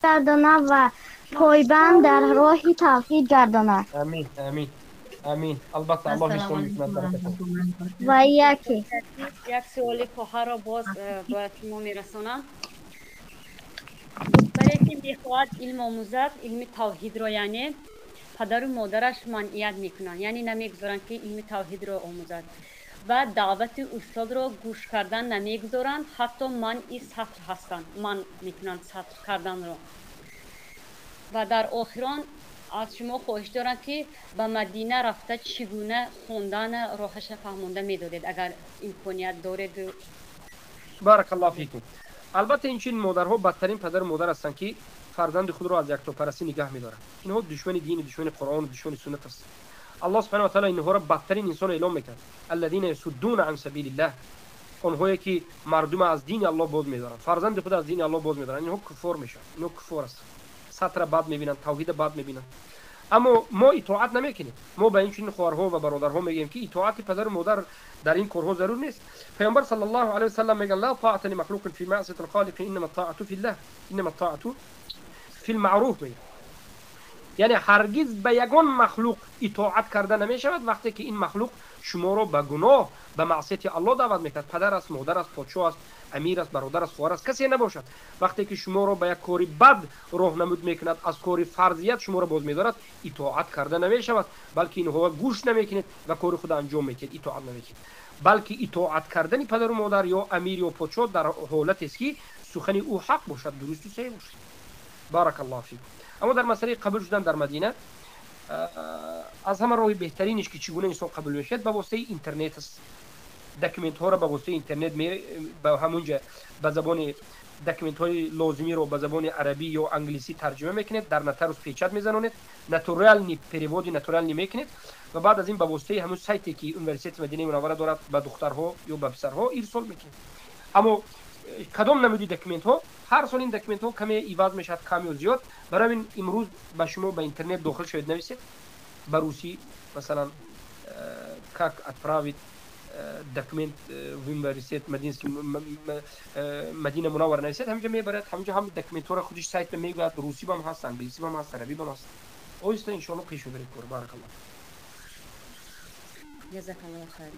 Гардонад ва пойбанд дар роҳи тавҳид гардонад. Амин, амин, амин. Албатта, Аллоҳ ҳифзтон мекунад, баракатон. Ва яке як суоли хоҳарро боз ба шумо мерасонам. Духтаре ки мехоҳад илм омӯзад, илми тавҳидро, яъне падару модараш манъият мекунанд, яъне намегузоранд, ки илми тавҳидро омӯзад ва даъвати устодро гӯш кардан намегузоранд, ҳатто манъи сатр ҳастанд, манъ мекунанд сатр карданро. Ва дар охирон аз шумо хоҳиш дорам, ки ба Мадина рафта чӣ гуна хондана роҳаша фаҳмонда медодед, агар имконият доред. Баракаллоҳу фикум. Албатта, инчунин модарҳо бадтарин падару модар ҳастанд, ки фарзанди худро аз яктопарастӣ нигаҳ медоранд. Инҳо душмани дини, душмани Қуръону душмани суннат ҳастанд. Аллоҳ субҳана ва таала инҳоро бадтарин инсон эълом мекард: аллазина ясуддуна ан сабилиллаҳ, онҳое ки мардума аз дини Аллоҳ боз медоранд, фарзанди худ аз дини Аллоҳ боз медоранд. Инҳо куффор мешаванд, инҳо куффор ҳастанд, сатра бад мебинанд, тавҳида бад мебинанд. Аммо мо итоат намекунем. Мо ба ин чунин хоҳарҳо ва бародарҳо мегӯем, ки итоати падару модар дар ин корҳо зарур нест. Паёмбар саллаллоҳу алайҳи васалам мегӯянд: ла таата лимахлуқин фи маъсияти лхолиқи, иннама таату филлаҳ, иннама таату фил маъруф, мегӯяд. Яъне ҳаргиз ба ягон махлуқ итоат карда намешавад, вақте ки ин махлуқ шуморо ба гуноҳ, ба маъсияти Аллоҳ даъват мекунад. Падар аст, модар аст, подшоҳ аст, амир аст, бародар аст, хоҳар аст, касе набошад, вақте ки шуморо ба як кори бад роҳнамуд мекунад, аз кори фарзият шуморо боз медорад, итоат карда намешавад, балки инҳоа гӯш намекунед ва кори худо анҷом медиҳед, итоат намекунед. Балки итоат кардани падару модар ё амир ё подшоҳ дар ҳолатест, ки сухани ӯ ҳақ бошад, дурусту саҳеҳ бошад. Баракаллоҳу фикум. Аммо дар масъалаи қабул шудан дар Мадина, аз ҳама роҳи беҳтаринеш, ки чӣ гуна инсон қабул мешавад, ба воситаи интернет аст. Документҳоро ба воситаи интернет ба ҳамунҷа ба забони документҳои лозимиро ба забони арабӣ ё англисӣ тарҷума мекунед, дар нотариус печать мезанонед, натуральный переводи натуральный мекунед ва баъд аз ин ба воситаи ҳамун сайте, ки Университети Мадинаи Мунаввара дорад, ба духтарҳо ё ба писарҳо ирсол мекунед. Аммо кадом намуди документҳо, ҳар сол ин документҳо каме иваз мешавад, кам ё зиёд. Барои ҳамин имрӯз ба шумо ба интернет дохил шавед, нависед ба русӣ, масалан, «Как отправить документ в университет Мадинский Мадина Мунаввара» нависед, ҳаминҷа мебарад. Ҳаминҷа ҳам документҳоро худиш сайт мегӯяд, русӣ бам ҳаст, англисӣ бам ҳаст, арабӣ бам ҳаст. Оҳиста, иншоалло, пеш мебаред кор. Баракаллоҳ. Ҷазакаллоҳу хайр.